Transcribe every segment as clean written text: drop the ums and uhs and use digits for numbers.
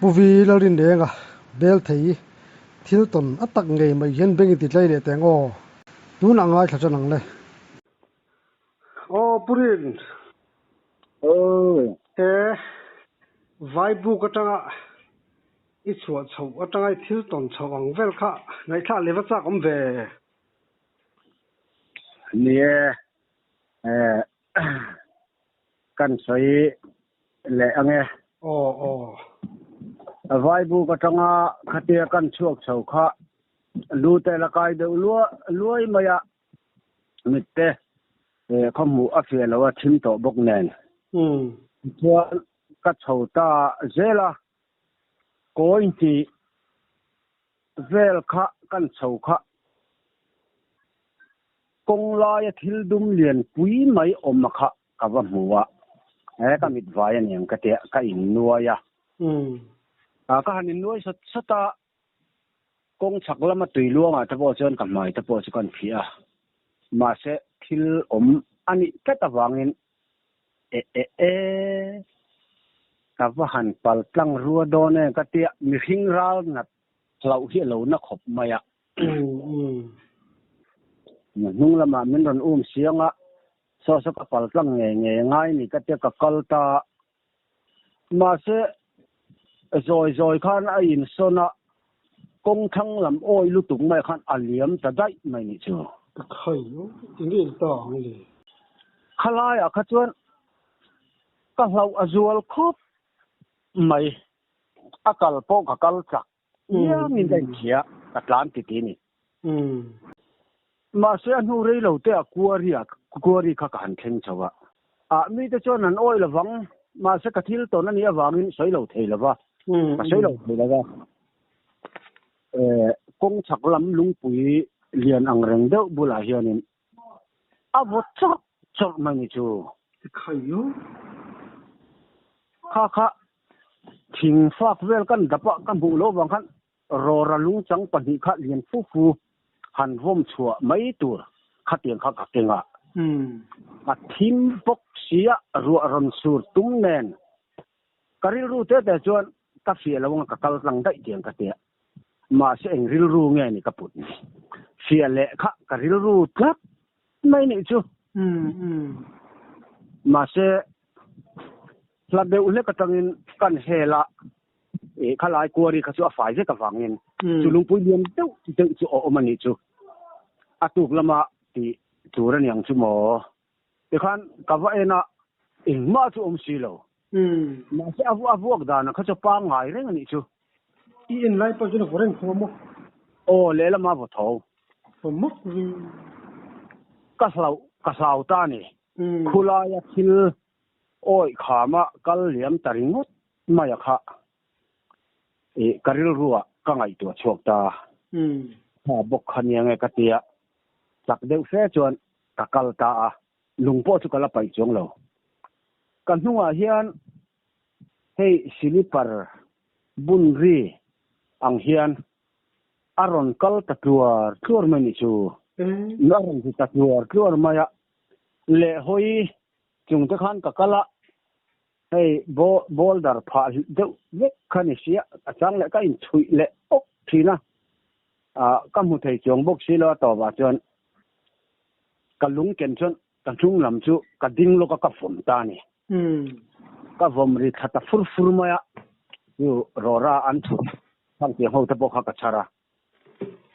Pu Vi Lalrinrenga bel thei thil tawn a tak ngei mai hian beng i ti tlai leh teng aw. Tunah ngaithla tan ang le. Aw Pu Rin. Aw. E Vaibuk atanga i chhuah chhoh atanga i thil tawn chhoh ang vel kha ngaihthlak leh va chak awm ve. Ni e, kan sawi leh ang e. Aw aw. Vaibuk atanga khatia kan chhuak chho kha lu te la kai deuh luai mai a, mit te khaw hmuh a fiah lo a thim tawh bawk nen. Tichuan ka chho ta zel a, kawi hnih vel kha kan chho kha kawng laia thil dum lian pui mai awm a kha ka va hmu a, he ka mit vai a niang ka tia ka innuai a. Ka han innuai sawt sawt a, kawng chhak lama tui luangah te pawh chuan ka hmai te pawh chu kan phih a, mahse thil awm a nih tlat avangin E e e, ka va han pal tlang rua dawn em ka tia, mihring ral nat hlauh hi a lo na khawp mai a. Hnung lamah min rawn um siang a, saw saw ka pal tlang ngei ngei ngai ni ka tia ka kal ta. Mahse, zawi zawi khan a insawn a, kawng thlang lam awi lutuk mai khan a liam ta daih mai nih chu. Ka khai u, eng nge ta ang le? Khalaiah kha chuan ka hlauh a zual khawp mai, a kal pawh ka kal chak iangin ka inchhia, ka tlan ti ti ni. Mahse a hnu rei lo te ah kuari ah kuari kha ka han thleng chho a, ah mite chuan an awih lovang, mahse ka thil tawn a nih avangin sawi lo thei lova, ka sawi lo thei lova. Eh kawng chhak lam lungpui lian ang reng deuh bulah hianin a vaw chawrh chawrh mai ni chu. Kha kha thing fak vel kan dap a ka hmuh loh vang khan Rawra lungchang pahnih kha lian fu fu han vawm chhuah mai tur khatiang kha ka keng a. A thim bawk sia ruah rawn sur tum nen ka rilru te te chuan ka fiah lo anga ka kal tlang daih tiang ka tia. Mahse eng rilru nge ni ka put ni. Fiah leh kha ka rilru tlat mai nih chu. Mahse hla deuh hlek atangin kan hel a. Ih khalai kuari kha chu a fai vek avangin chu lungpui lian deuh deuh chu a awm a nih chu. A tuk lama tih tur a niang chu maw? Tikhan ka va en a, engmah chu awm si lo. Mahse a a vuak danah kha chu pangngai reng a nih chu. I en lai pawh chuan a vaw reng tho a maw? Aw, lehlamah a vaw tho. Vaw mawk ri. Ka hlauh, ka hlau ta a ni. Khulaia thil Awi khama kal liam ta ringawt mai a kha ih ka rilruah ka ngaihtuah chhuak ta. Kha bawk kha nia nge ka tia chak deuh fe chuan ka kal ta a, lung pawh chu ka la paih chuang lo. Ka hnungah hian hei silipar bun ri ang hian a rawn kal ta tluar tluar mai nih chu. A rawn ri ta tluar tluar mai a, lehhawi Chung te khan ka kal a, hei boulder phah deuh vek kha ni sia, a chang leh ka inchhuih leh awk thin a, ka hmu thei chuang bawk si lo a tawpah chuan ka lung ken chuan ka hnung lam chu ka ding lawk a ka vawm ta a ni. Ka vawm ri thla ta fur fur mai a, chu rawra an thut thangtiang ho te pawh kha ka chhar a,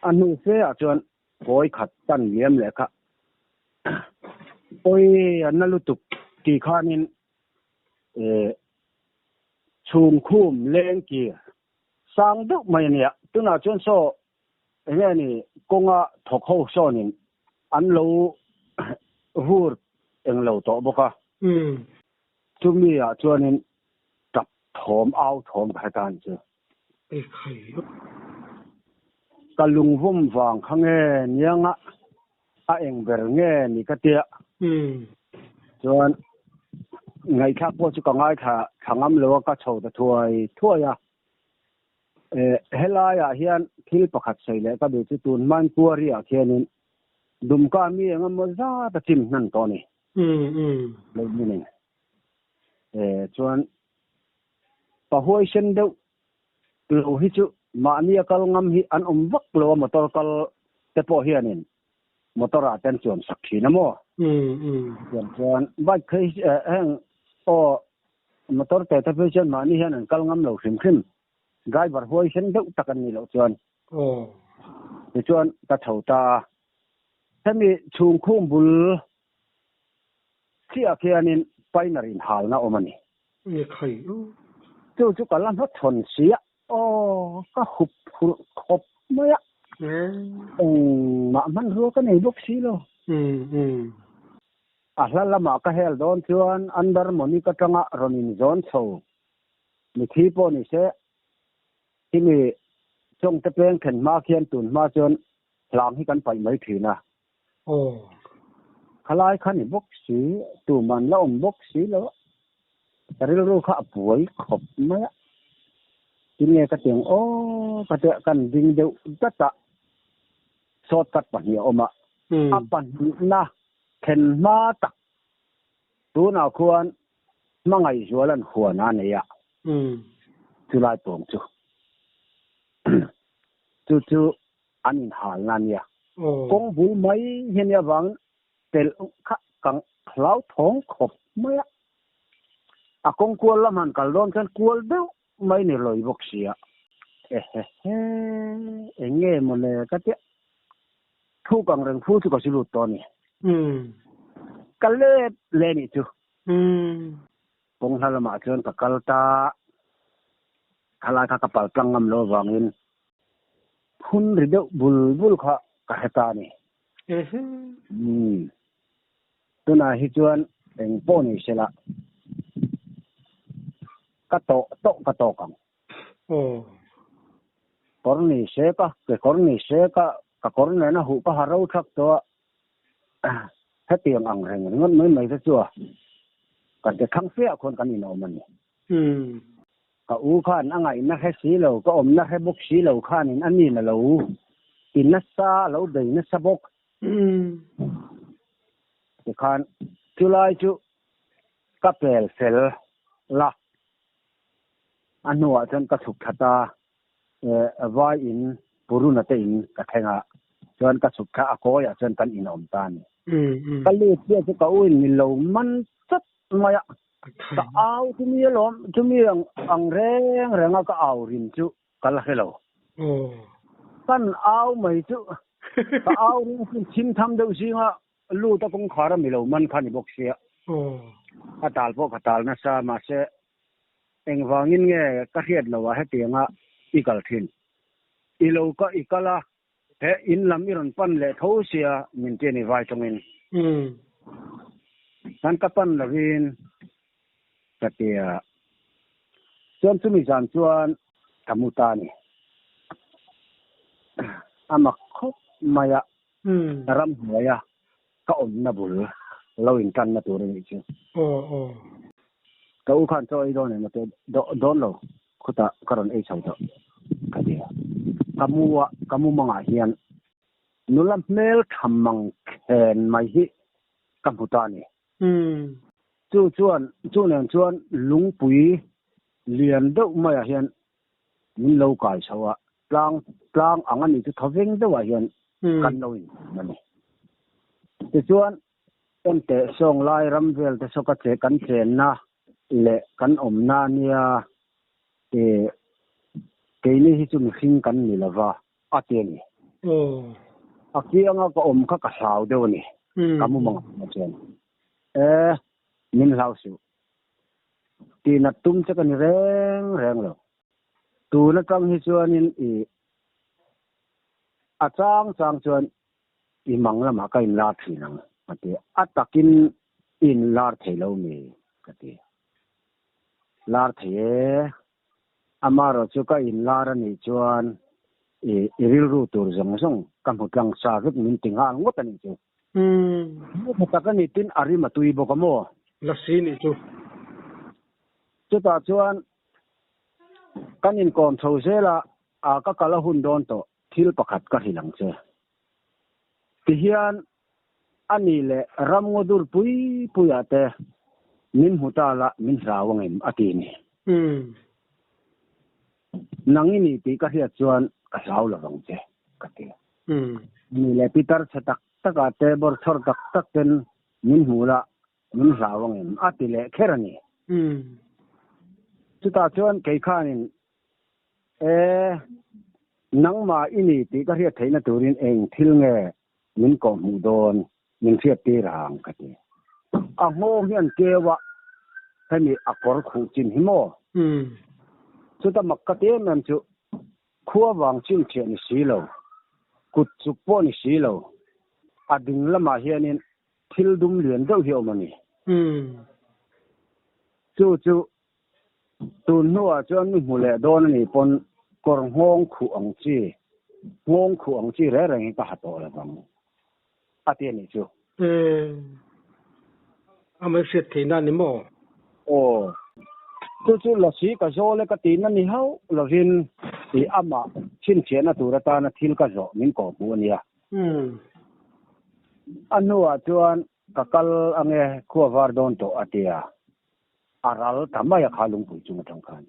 a hnu fe ah chuan Kawi khat tan liam leh kha pawi a na lutuk tih khanin chhung khum leng kir sang deuh mai a nia. Tunah chuan saw eng nge ni kawnga thawk ho sawnin an lo vur eng lo tawh bawk a. Chumi ah chuanin tap thawm au thawm ka hre ta a ni chu. Ka lungvawm vang kha nge nianga a eng ber nge ni ka tia. Chuan ngaihthlak pawh chu ka ngaithla thla ngam lo a, ka chho ta thuai thuai a. Helaiah hian thil pakhat sawi leh ka duh chu tun hmain Kuari-ah khianin Dumka mi eng emaw zat a chim hnan tawh a ni. Chuan pa huaisen deuh. Lo hi chu mahni a kal ngam hi an awm vak lo a motor kal te pawh hianin motor ah te an chuan sak thin a maw? Chuan chuan bike phei heng aw motor te te phei chuan mahni hian an kal ngam lo hrim hrim driver huaisen deuh tak an nih loh chuan tichuan ka chho ta a hemi chhungkhung bul chiah khianin painer inhalna awm a ni. Nge khai u. Chu chu ka la hmachhawn si a. Aw, ka hup phurh khawp mai a. Engmah hmanrua ka nei bawk si lo. A hla lamah ka hel dawn chuan Under Monica tanga rawn inzawn chho mithi pawh ni se, khimi Chawngte peng thlen hma khian tun hma chuan hlang hi kan paih mai thin a. Aw. Khalai kha ni bawk si, tuman la awm bawk si lo a. Ka rilru kha a buai khawp mai a. Tinge ka ti ang aw ka tia kan ding deuh dat a, shortcut pahnih a awm a. A pahnihna thlen hma tak tunah khuan hmangaihzuala'n huan a nei a, chulai pawng chu. Chu chu an inhalna a nia. Kawng bul mai hi a nia vangin telh kha ka hlauthawng khawp mai a. A kawng kual lam han kal dawn chuan kual deuh mai ni lawi bawk sia. Ehehe, eng nge maw le ka tia. Thu kang reng fu chu ka si lut tawh a ni. Ka let leh nih chu. Kawng hla lamah chuan ka kal ta. Khalai kha ka pal tlang ngam lo avangin phun ri deuh bul bul kha ka hre ta a ni. Umm. Tunah hi chuan eng pawh ni se la, ka tawh tawh ka tawk ang. Kawr ni se ka, kekawr ni se ka, ka kawr nena huh ka ha ro thak tawh a. Hetiang ang reng ringawt mai mai te chu a, kan ti thlang fe ah khuan kan inawm a ni. Ka u khan a ngaihna hre si lo, ka awmna hre bawk si lo khanin a nin a lo ti nasa, a lo bei nasa bawk. Tikhan chulai chu ka pel fel la, a hnuah chuan ka chhuk thla ta, vai in Puruna te in ka thleng a, chuan ka chhuk thla a kawiah chuan kan inawm ta a ni. Ka lut chiah chu ka u in min lo man chat mai a, ka au chumi alawm, chumi ang reng reng a ka au rim chu ka la hre lo. Kan au mai chu ka au ring chu thim tham deuh zinga lut a kawngkhar a mi lo man kha ni bawk sia. Ka tal pawh ka tal nasa mahse engvangin nge ka hriat loh ah hetianga i kal thin. I lo ka i kal a, he in lam i rawn pan leh tho sia min ti a ni vai tawngin. Chuan ka pan lovin ka ti a, chuan chumi zan chuan ka mu ta a ni. A mak khawp mai a, ramhnuaia ka awmna bul lo intanna tur a nih chu. Ka u khan chaw ei dawn emaw te dawn lo khutah ka rawn ei chho tawh ka ti a. Ka mu a, ka mu mangah hian nula hmel tha mang khen mai hi ka hmu ta a ni. Chu chuan, chu nen chuan lungpui lian deuh maiah hian min lo kai chho a, tlang tlang ang a nih chu thawveng deuhah hian kan lo inhmu a ni. Tichuan, Enteh sawng lai ram vel te saw ka che kan chenna leh kan awmna nia e keini hi chu mihring kan ni lova a ti a ni. A kianga ka awm kha ka hlau deuh a ni, ka mu mang ang chuan. E, min hlau suh. Tihnat tum che ka ni reng reng lo. Tun atang hi chuanin i a chang chang chuan I mang lamah ka inlar thin ang a ti. A takin i inlar thei lo mi? ka ti. Lar thei e. Amaherawh chu ka inlar a nih chuan i i rilru tur zawng zawng ka hmu tlang sa vek min ti nghal ngawt a nih chu. Hmu tak a ni tin a rim a tui bawk a maw? Lasi nih chu. Chutah chuan kan inkawm chho zel a, a ka kal a hun dawn tawh. Thil pakhat ka hrilh ang che. Tihian a ni leh ramngaw dur pui puiah te min hmu ta la min hlau ang em a ti ni. Nang i ni tih ka hriat chuan ka hlau lo vang che, ka ti. Ani leh pitar chhe tak takah te bawrchhawr tak tak ten min hmu la, min hlau ang em? A ti leh kher a ni. Chutah chuan kei khanin, E, nangmah i ni tih ka hriat theihna turin eng thil nge min kawhhmuh dawn? Min hriat tir ang, ka ti. A nghawng hian keu a, hemi a kawr khuh chin hi maw? Chuta mak ka ti em em chu, khua vang chin thiah ni si lo, kut chuk pawh ni si lo, a ding lamah hianin thil dum lian deuh hi a awm a ni. Chu chu tun hnuah chuan mi hmu leh dawn a nih pawn kawr nghawng khuh ang chi, nghawng khuh ang chi reng reng hi ka ha tawh lo vang a ti a nih chu. A mai hriat theihna a ni maw? Aw. Chu chu lasi ka zawl e ka tihna ni hauh lovin i amah chhinchhiahna tur atana thil ka zawh min kawhhmuh a nia. A hnuah chuan ka kal ange khua var dawn tawh a ti a, a ral ta mai a kha lungpui chung atang khan.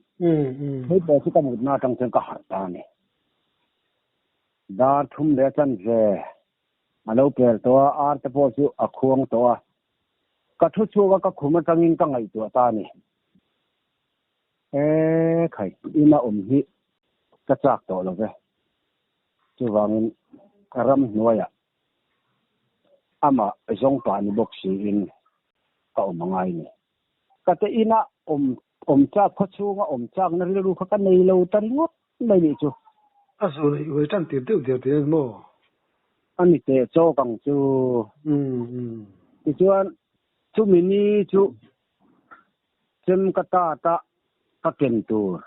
Hei pawh chu ka mutna atang chuan ka harh ta a ni. Dar thum leh chanve a lo per tawh a, ar te pawh chu a khuang tawh a. Ka thu chhuak a, ka khum atangin ka ngaihtuah ta a ni. E khai, ina awm hi ka chak tawh lo ve. Chuvangin ramhnuaiah amah zawng pah ni bawk siin ka awm a ngai ni. Ka te ina awm awm chak khaw chhunga awm chakna rilru kha ka nei lo ta ringawt mai nih chu. A zun i uai tan tir deuh der tih a ni maw? A ni teh chawk ang chu. Tichuan chumi ni chu chem ka tat a ka ken tur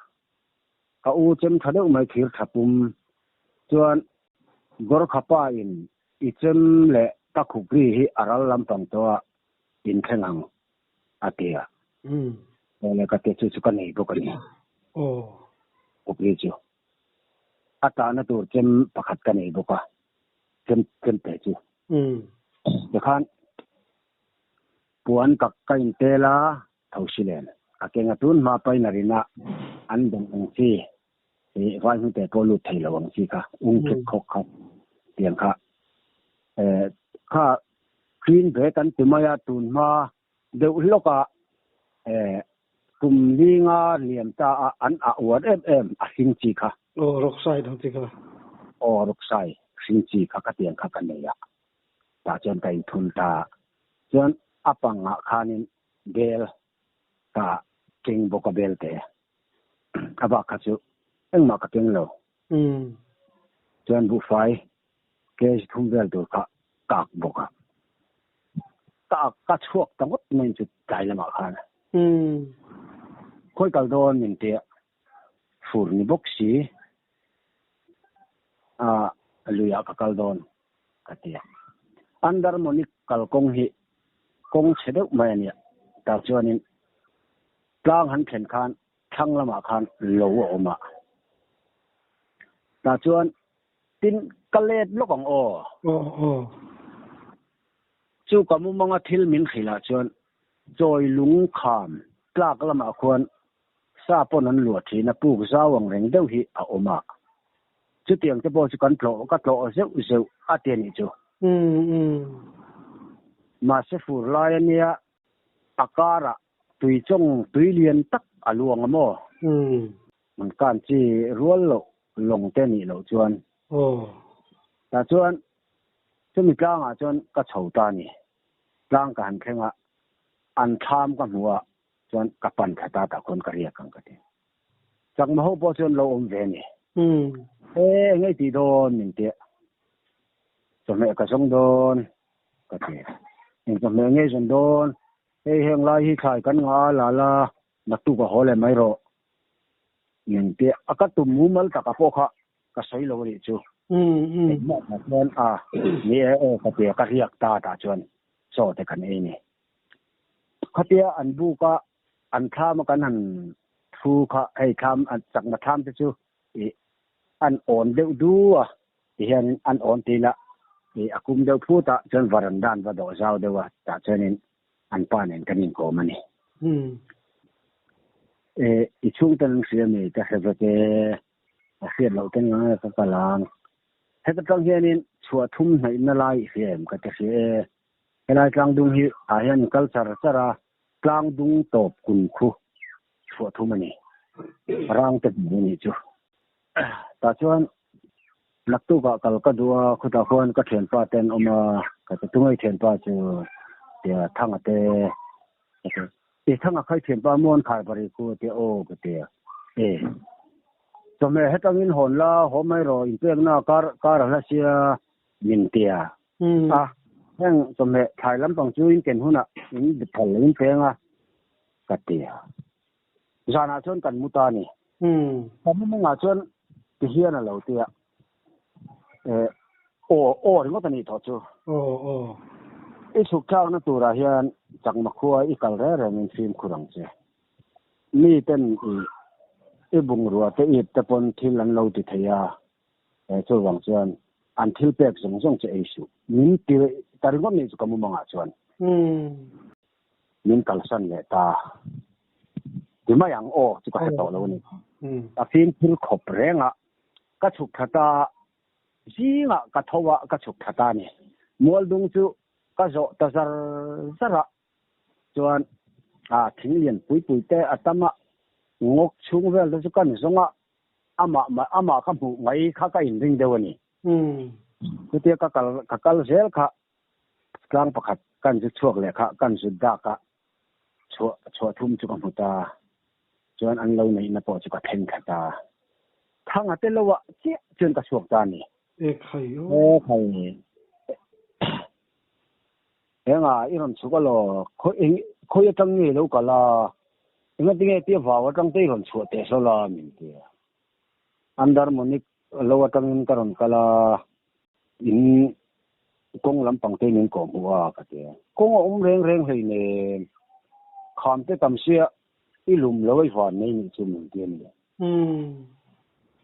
Ka u chem tha deuh mai thir tha pum chuan Gorkha pa in i chem leh ka khukri hi a ral lampang tawh a in thleng ang a ti a. Awle ka ti chu chu ka nei bawk a ni. Khukri chu a tahna tur chem pakhat ka nei bawk a, chem chem pe chu. Tikhan puan ka ka intel a. Tho si len. A keng a tun hma pain a rin a, an dawng ang chi i vai hnute pawh lut thei lo ang chi kha, ung khek khawk kha tiang kha. Eh, kha green bag an ti mai a, tun hma deuh hlawk a, eh, kum linga liam ta a an ah uar em em a hring chi kha. Aw, rawksai dang chi kha. Aw, rawksai hring chi kha ka tiang kha ka nei a, tah chuan ka inthun ta. Chuan a pangah khanin Bel ka keng bawk a bel te a bak kha chu engmah ka keng lo. Chuan buhfai kg thum vel tur kha ka ak bawk a. Ka ak ka chhuak ta ngawt mai chu tlai lamah khan. Khawi kal dawn min tia fur ni bawk si a luiah ka kal dawn ka ti a. Andarmonic kalkawng hi kawng chhe deuh mai a nia. Tah chuanin tlang han thlen khan thlang lamah khan lo a awm a. Tah chuan tin ka let lawk ang aw. Chu ka mumanga thil min hrilh ah chuan chawi lung kham tlak lamah khuan sa pawn an luah thin a, puk zau ang reng deuh hi a awm a. Chutiang te pawh chu kan tlawh ka tlawh zeuh zeuh a ti a nih chu. Mahse fur lai a nia, a karah tui chawng tui lian tak a luang a maw? Man kan chi rual loh lawng te nih loh chuan. Tah chuan chumi tlangah chuan ka chho ta a ni. Tlang ka han thleng a, an thlam ka hmu a, chuan ka pan thla ta tah khawn ka riak ang ka ti. Chakma ho pawh chuan lo awm ve a ni. E eng ei tih dawn min tia. Chawhmeh ka zawng dawn ka ti. Eng chawhmeh ngei zawn dawn? Hei heng lai hi thlai kan ngah a la la naktuk a haw leh mai rawh min tia. A ka tum mumal taka pawh kha ka sawi lo a nih chu. Engmah tah chuan a ni e aw ka tia ka riak ta tah chuan chaw te kan ei ni. Khatia an buk a, an thlam a kan han thu kha, hei thlam chakma thlam te chu ih an awn deuh du a, tihianin an awn ti ila ih a kum deuh phut a, chuan varanda an va dawh zau deuh a, tah chuanin an pa nen kan inkawm a ni. I chhungten an hria mi ka hre vek e, a hriat loh ten ngang e ka kal ang. Heta tang hianin chhuah thum hnaihna lai i hria em ka ti hria e. Helai tlangdung hi ah hian in kal char char a, tlangdung tawp kun khu chhuah thum a ni. Rang te hmuh a nih chu. Tah chuan naktukah kal ka duh a, khutah khuan ka thianpa te an awm a, ka ti tungei thianpa chu tia Thanga te ka ti. I Thanga khai thianpa maw an khar bari khu a tia aw ka ti a. E chawhmeh hetangin hawn la haw mai rawh inpekna kar kar a hla sia min ti a. A heng chawhmeh thlai lampang chu in ken hunah in phal lo in peng a ka ti a. Zanah chuan kan mu ta a ni. Ka mu mawngah chuan ti hian a lo ti a, Eh, aw, aw ringawt a nih tawh chu. Aw, aw. I chhuk thlakna turah hian chakma khua i kal reng rengin fimkhur ang che. Mi ten i i bungrua te ip te pawn thil an lo ti thei a, eh, chuvang chuan an thil pek zawng zawng chu ei suh. Min ti ta ringawt nih chu ka mu mawngah chuan. Min kalsan leh ta. Ti mai ang aw chu ka hre tawh lo a ni. A fimkhur khawp reng a, ka chhuk thla ta, zingah ka tho a, ka chhuk thla ta a ni. Mualdung chu ka zawh ta zar zar a, chuan a thing lian pui pui te a tam a, ngawk chhung vel te chu kan zawng a, amah amah ka hmuh mai kha ka inring deuh a ni. Chutia ka kal ka kal zel kha tlang pakhat kan zu chhuak leh kha kan zu dak a, chhuah chhuah thum chu ka hmu ta, chuan an lo neihna pawh chu ka thleng thla ta. Thanga te lo ah chiah chuan ka chhuak ta a ni. E khai aw. E khai. Enga i rawn chhuk alaw, khawi eng khawi atang nge lo kal a, engatinge tia vau atang te i rawn chhuah teh hlawlh a min ti a. Under Monique lo atangin ka rawn kal a. In kawng lampang te min kawh hmuh a ka ti a. Kawng a awm reng reng hlei nen kham te tam sia i lum lo a i van nei nih chu min ti a ni.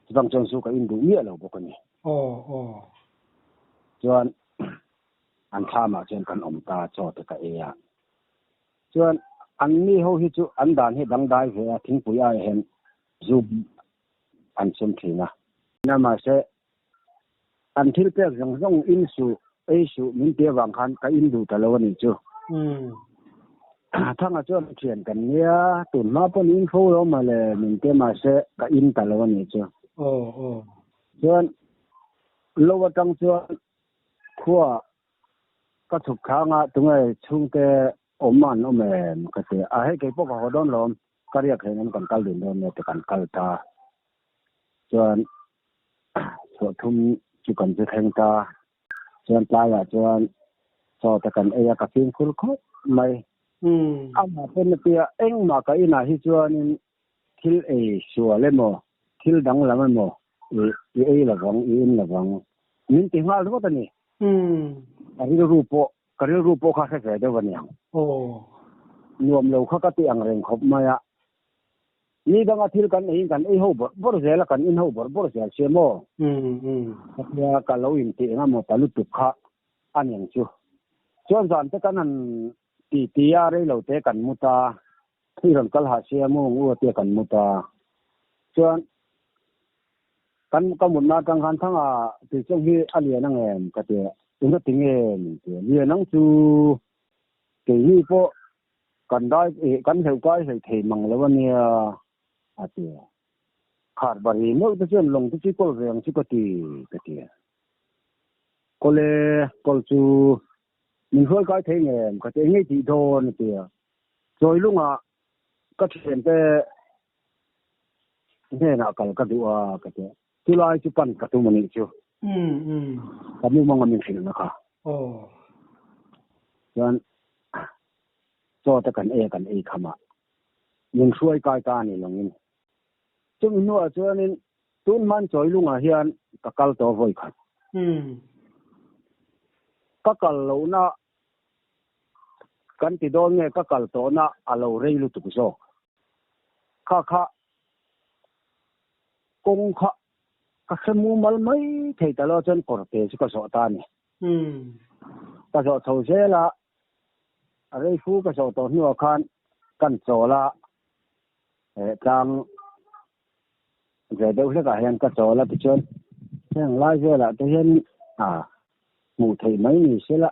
Chutang chuan chu ka in duh miah lo bawk a ni. Chuan an thlamah chuan kan awm ta chaw te ka ei a. Chuan an mi ho hi chu an dan hi dangdai ve a thingpui ai hian zu an chhun thin a. Mahse An thil pek zawng zawng in suh, ei suh min ti avang khan ka in duh ta lo a nih chu. Thanga chuan thian kan nia, tun hma pawn in fo lo mawle min ti mahse ka in ta lo a nih chu. Chuan lo atang chuan khua ka chhuk thlang a, tunge chhungte awm an awm em ka ti a, hei keipawh ka haw dawn lawm, ka riak hlei nan kan kal dun dawn nia ti kan kal ta. Chuan chhuah thum chu kan chu thleng ta. Chuan tlaiah chuan chaw te kan ei a, ka fimkhur khawp mai. Amah pawn a tia engmah ka inah hi chuanin thil ei sual emaw, thil danglam emaw i ei lovang, i in lovang min ti nghal ringawt a ni. Ka rilru pawh, ka rilru pawh kha hre ve deuh a niang. Nuam lo kha ka ti ang reng khawp mai a. Ni danga thil kan eiin kan ei ho bawrh bawrh zel a, kan in ho bawrh bawrh zel sia maw? Khatia ka lo intih eng emaw ta lutuk kha a ni ang chu. Chuan zan te kan han ti ti a, rei lo te kan mu ta, thil rawn kal ha sia maw ang u a tia kan mu ta. Chuan kan ka mutna atang khan thanga tuichawng hi a lian ang em ka ti a, engati nge min ti a, lian ang chu keini pawh Kan dai eh kan hleuh kai hlei thei mang lo a nia a ti a. Khar bari meuh te chuan lawng te chu kawl ve ang chu ka ti ka ti a. Kawl e, kawl chu min hruai kai thei ngem ka ti engei tih dawn a ti a. Chawi lungah ka thiante hnenah kal ka duh a ka ti a. Chulai chu pan ka tum a nih chu. Ka mumang a min hrilh na kha. Chuan chaw te kan ei a kan ei kham a. Min hruai kai ta a ni lawngin. Chumi hnuah chuanin tun hman chawi lungah hian ka kal tawh vawi khat. Ka kal lohna kan ti dawn nge ka kal tawhna a lo rei lutuk zawk. Kha kha Kawng kha ka hre mumal mai thei ta lo chuan kawrte chu ka zawh ta a ni. Ka zawh chho zel a, a rei fu ka zawh tawh hnuah khan kan chawl a. Tlang ve deuh hlekah hian ka chawl a tichuan heng lai velah te hian a hmuh theih mai ni sela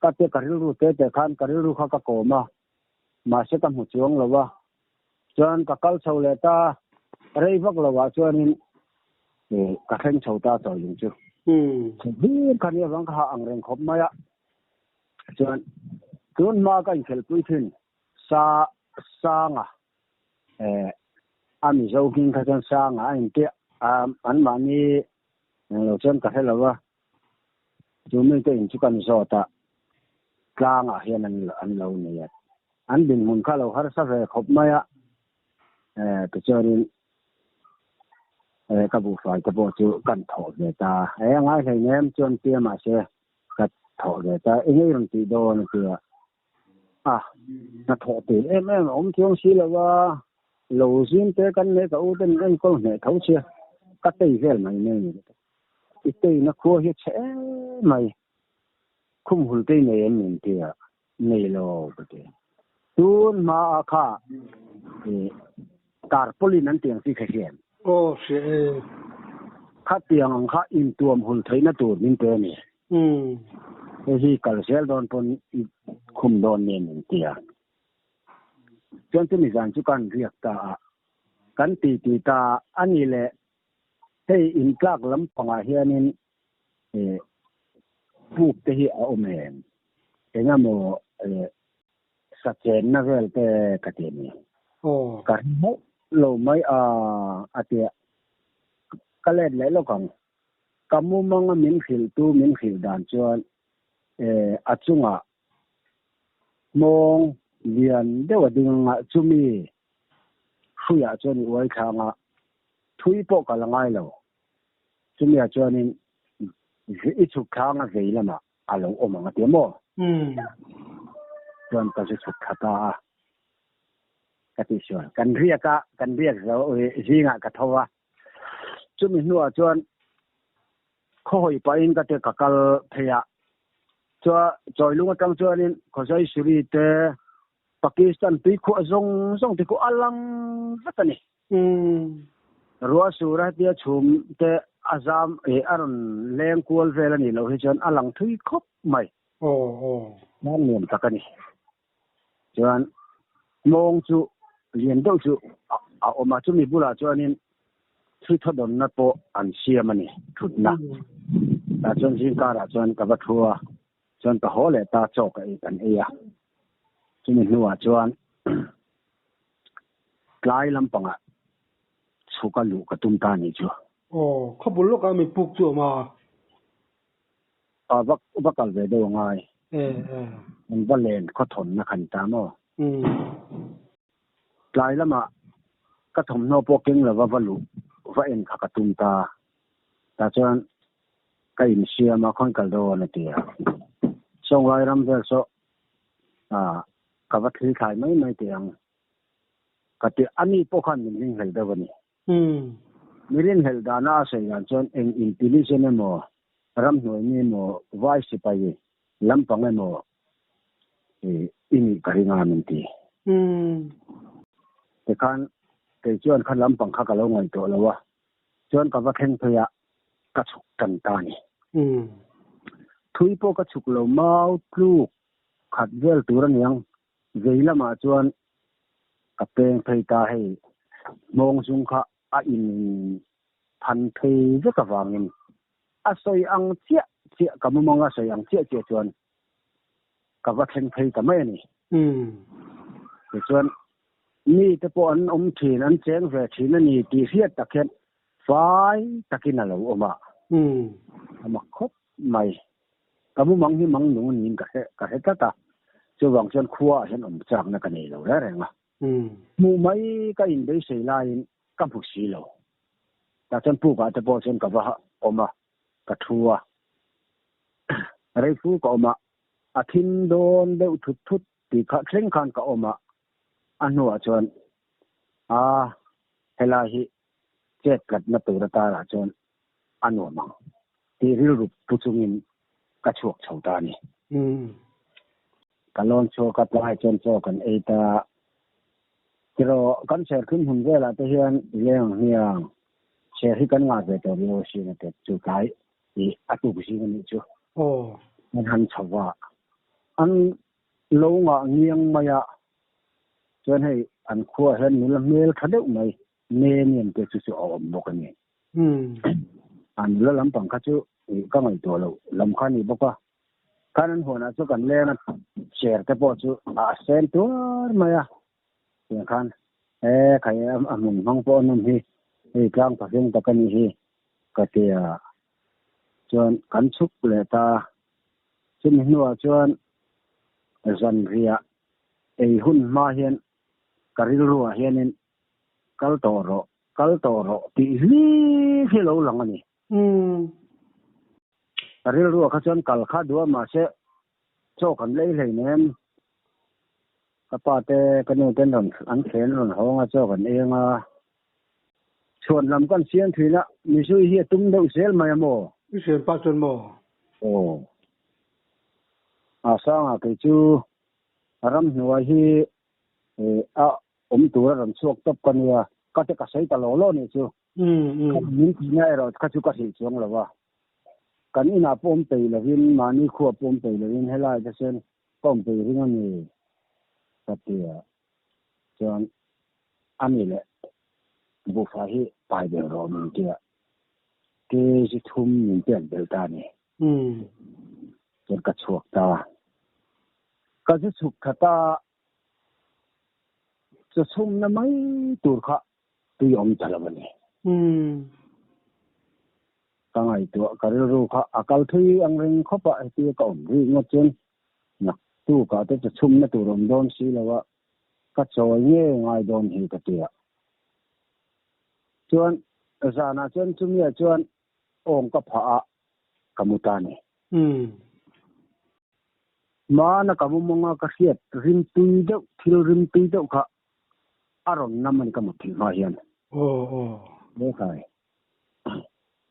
ka te ka rilru te te khan ka rilru kha ka kawm a mahse ka hmu chuang lo a chuan ka kal chho leh ta rei vak lo ah chuanin ka thleng chho ta chawi lung chu hlir kha nia vang ka hah ang reng khawp mai a chuan tun hma ka inkhelhpui thin sa sanga eh a mizo hming kha chuan sanga a intia a an mahni englo chuan ka hre lo a chu mite in chu kan zawt a tlangah hian an an lo nei a an dinhmun kha lo harsa ve khawp mai a eh tichuanin eh ka buhfai te pawh chu kan thawh ve ta eh a ngai hleinem chuan tia mahse ka thawh ve ta eng nge i rawn tih dawn a tia a hnathawh tur em em a awm chuang si lo a lo zim te kan nei ka u ten enkawl hneh tho chhia ka tei vel mai mai ni i teina khua hi a chhe em mai khum hul te i nei em min tia nei lo ka ti tun hma a kha i tarpaulin an tiang chi kha hian Aw hria e. Khatiang ang kha intuam hul theihna tur min pe a ni. Hei hi kal zel dawn pawn i khum dawn nen min ti a. Chuan chumi zan chu kan riak ta a, kan ti ti ta a ni le hei intlak lampangah hianin puk te hi a awm em? Engemaw sa chenna vel te ka ti a ni. Ka ring hauh lo mai a a ti a, ka let leh lawk ang. Ka mumanga min hrilhtu min hrilh dan chuan a chungah hmawng lian deuh a ding anga chumi hruiah chuan i uai thlang a, thui pawh ka la ngai lo. Chumiah chuanin i chhuk thlang a vei lamah a lo awm ang a ti a maw? Chuan ka zu chhuk thla ta a, ka tih sual. Kan riak a, kan riak zo zingah ka tho a. Chumi hnuah chuan khawhawi pahin ka te ka kal phei a, chua Chawilung atang chuanin Khawzai Suri te Pakistan tuikhuah zawng zawng te khu a lang vek a ni. Ruah sur a hetia chhum te a zam eh a rawn leng kual vel a nih loh hi chuan a lang thui khawp mai. Hmang nuam tak a ni. Chuan mawng chu lian deuh chu a awm a, chumi bulah chuanin thli thawdawnna pawh an siam a ni, thutna. Tah chuan zingkarah chuan ka va thu a, chuan ka haw leh ta chaw ka ei kan ei a. Chumi hnuah chuan tlai lampangah chhuka luh ka tum ta a nih chu. Aw, khawbul lawkah mi puk chu a awm a. A va va kal ve deuh a ngai. An va len khawthawnna khan ta maw? Tlai lamah ka thawmhnaw pawh keng lova va luh va en kha ka tum ta. Tah chuan ka insiam a, khawn kal dawn a ti a. Sawnglai ram vel saw ka va thil thlai mai mai teh ang ka ti. Ani pawh khan min ringhlel deuh a ni. Mi rinhlelh dana a sawi dan chuan eng intelligent emaw, ramhnuai mi emaw, vai sipai lampang emaw i nih ka ring a min ti. Tikhan kei chuan kha lampang kha ka lo ngaihtuah lo a, chuan ka va thleng phei a, ka chhuk tan ta a ni. Thui pawh ka chhuk lo mau tluk khat vel tur a niang Vei lamah chuan ka peng phei ta hei hmawng zung kha a in phan phei vek avangin a sawi ang chiah chiah ka mumang a sawi ang chiah chiah chuan ka va thleng phei ta mai a ni. Tichuan mi te pawh an awm thin an cheng ve thin a ni tih hriat tak hian fai takin a lo awm a, a mak khawp mai. Ka mumang hi mang nung niin ka hre ka hre tlat a, chuvang chuan khua ah hian awm chakna ka nei lo reng reng a. Hmuh mai ka inbeisei laiin ka hmu si lo. Tah chuan puk ah te pawh chuan ka va awm a, ka thu a. Reifu ka awm a, a thim dawn deuh thut thut tih kha thleng khan ka awm a, a hnuah chuan a helai hi chet tlatna tur atarah chuan a nuam ang tih rilru pu chungin ka chhuak chho ta a ni. Ka lawn chhuak a tlai chuan chaw kan ei ta. Tiraw kan serthlum hmun velah te hian i leng ang hmiang ser hi kan ngah ve tawh riau asin a tep chu tlai i a tuk zing a nih chu. Aw. An han chho va, an lo ngah ngiang mai a, chuan hei an khuaah hian nula hmel tha deuh mai Neni an te chu chu a awm bawk a ni. A nula lampang kha chu ka ngaihtuah loh lam kha a ni bawk a. Khan an huanah chu kan leng a, chair te pawh chu a sen tuar mai a. Tiang khan e khai a hmun hmang pawh a nawm hi, hei tlang pahring tak a nih hi ka ti a. Chuan kan chhuk leh ta. Chumi hnuah chuan zanriah ei hun hma hian ka rilruah hianin kal tawh rawh, kal tawh rawh tih hlir hi lo lang a ni. Ka rilruah kha chuan kal kha duh a mahse chaw kan lei hlei nem. Ka pa te ka nu ten rawn an thlen rawn hawng a chaw kan eng a. Chhuan lam kan siam thin a, mizui hi a tum deuh zel mai a maw? I siam pah chuan maw? Aw. A sangah kei chu ramhnuai hi a awm tur a rawn chhuak tawp ka nia, ka te ka sawi ta lo lo nih chu. Kha min tihna erawh kha chu ka hrilh chuang lo a. Kan inah pawh awm peih lovin, mahni khuah pawh awm peih lovin helai te chuan ka awm peih ring a ni ka ti a. Chuan a ni leh buhfai hi pai bel rawh min ti a, kg thum min pek bel ta a ni. Chuan ka chhuak ta. Ka zu chhuk that a. Chaw chhumna mai tur kha tui awm ta lo a ni. Ka ngaihtuah ka rilru kha a kal thui ang reng khawp a, hetia ka awm rih ngawt chuan naktukah te chaw chhumna tur awm dawn si lo a, ka chawi nge ngai dawn hi ka ti a. Chuan zanah chuan chumiah chuan awng ka phah a, ka mu ta a ni. Hmana ka mumawng a ka hriat rim tui deuh, thil rim tui deuh kha a rawn nam a ni ka mut thih hma hian. Aw aw. He khai.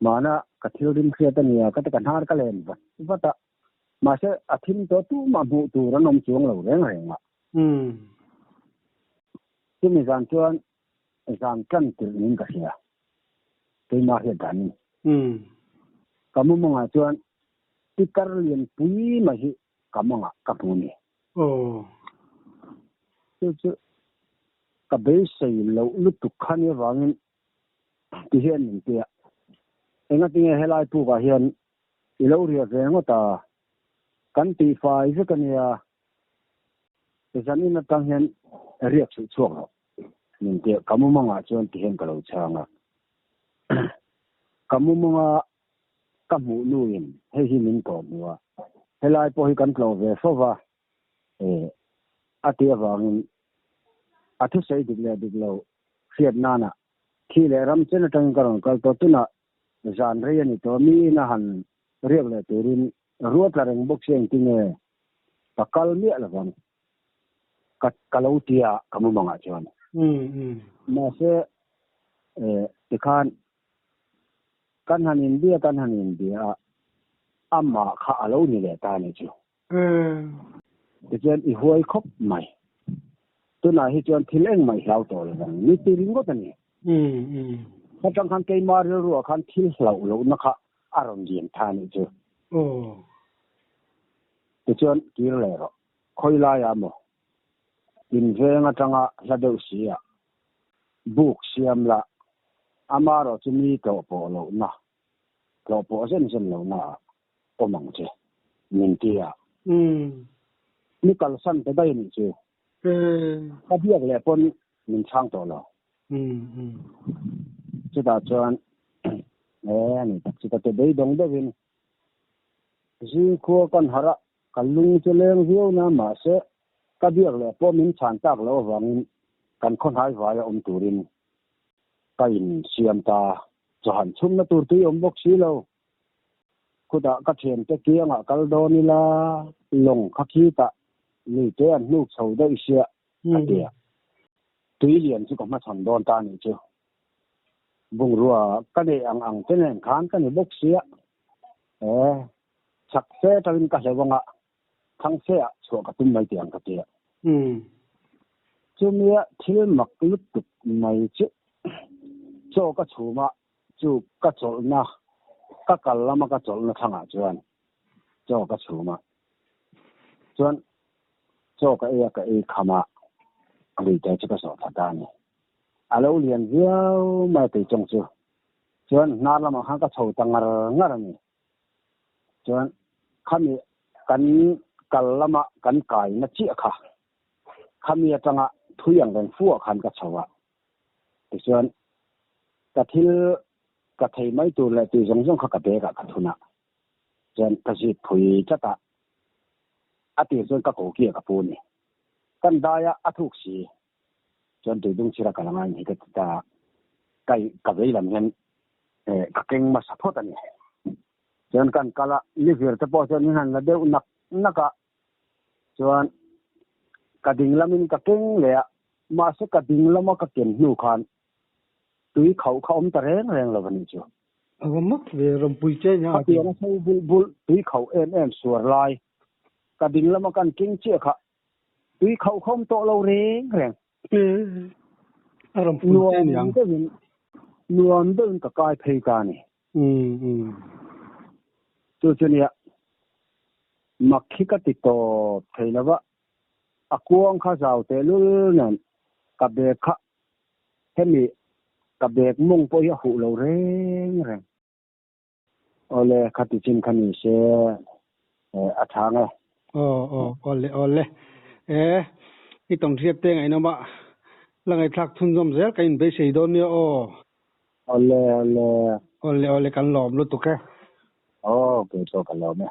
Hmana ka thil rim hriat a nia, ka ti ka hnar ka len vat vat a. Mahse a thim tawh tumah hmuh tur an awm chuang lo reng reng a. Chumi zan chuan zan tan tirh niin ka hria. Keimah hriat danin. Ka mumawngah chuan Pitar lian pui mai hi ka mawngah ka hmu ni. Aw. Chu chu ka beisei loh lutuk kha ni avangin ti hian min ti a. Engatinge helai pukah hian i lo riah ve ngawt a? Kan tihfai vek a nia. Zanin atang hian riak suh chhuak rawh min ti a. Ka mumangah chuan ti hian ka lo chhang a. Ka mumanga ka hmuh nuin hei hi min tawh hmu a, helai pawh hi kan tlawh ve fo va, eh a ti avangin a thusawi dik leh dik lo hriat nana thi leh ram chen atangin ka rawn kal tawh. Tunah zan rei a ni tawh, miin a han riak leh turin ruat la reng bawk si engtinge ka kal miah lovang ka ka lo ti a ka mumangah chuan. Mahse eh tikhan Kan han inbia kan han inbia a, amah kha a lo ni leh ta a nih chu. Tichuan i huai khawp mai. Tunah hi chuan thil engmah i hlau tawh lo vang ni ti ringawt a ni. Atang khan keimah rilruah khan thil hlauh lohna kha a rawn lian tha a nih chu. Tichuan kir leh rawh. Khawi laiah maw? Inveng atanga hla deuh si ah buk siam la, amarawh chu mi tlawh pawh lohna, tlawh pawh zen zen lohna ah awm ang che, min ti a. Mi kalsan ta daih a nih chu. Ka biak leh pawn min chhang tawh lo. Chutah chuan e a ni tak chu ka ti beidawng deuhin zingkhua kan harh a, Ka lung chu leng viau na mahse ka biak leh pawh min chhan tak loh avangin kan khaw hnai vaia awm turin ka in siam ta. Chawhan chhumna tur tui awm bawk si lo. Khutah ka thiante kiangah kal dawn ila lawng kha khitah luite an hnuk chho daih sia a ti a. Tui lian chu ka hmachhawn dawn ta nih chu. Bungrua ka neih ang ang te nen khan ka ni bawk sia. E. Chak fe tangin ka hleuh anga thang fe ah chhuah ka tum mai tih ang ka ti a. Chumia thil mak lutuk mai chu chaw ka chhum a, chu ka chawlhna, ka kal lama ka chawlhna thlangah chuan chaw ka chhum a. Chuan chaw ka ei a, ka ei kham a, luite chu ka zawh thla ta a ni. A lo lian viau mai tei chawng chu. Chuan hnar lamah khan ka chho ta ngar ngar a ni. Chuan khami kan kal lama kan kaina chiah kha, khami atanga thui ang reng fu ah khan ka chho a. Tichuan ka thil ka thei mai tur leh tih zawng zawng kha ka bag ah ka thun a. Chuan ka zip phui tlat a, a tir chuan ka koki ah ka pu a ni. Kan dai a, a thuk si. Chuan tuidung chhira kal angai ni ka ti ta a, ka ka vei lam hian ka keng hmasa phawt a ni. Chuan kan kal a, ni vir te pawh chuan min han la deuh nak nak a, chuan ka ding lamin ka keng leh a, mahse ka ding lama ka ken hnu khan tui khauh kha awm ta reng reng lo a nih chu. A va mak ve rampui che nia. Khatiang a tho bulh bulh tui khauh em em suar lai ka ding lama kan keng chiah kha Tui khauh khawm tawh lo reng reng. A rawn phun che niang. Nuam deuhin, nuam deuhin ka kai phei ta a ni. Chu chu nia, mak hi ka ti tawp thei lo va, a kuang kha zau tehlul nen ka bag kha hemi ka bag mawng pawh hi a huh lo reng reng. Awle, khati chin kha ni se a tha nge. Aw aw, awle awle. E, i tawng hriat te ngaihnawm a, la ngaihthlak chhunzawm zel ka inbeisei dawn nia aw. Awle awle. Awle awle, kan lawm lutuk e. Aw, kei pawh ka lawm e.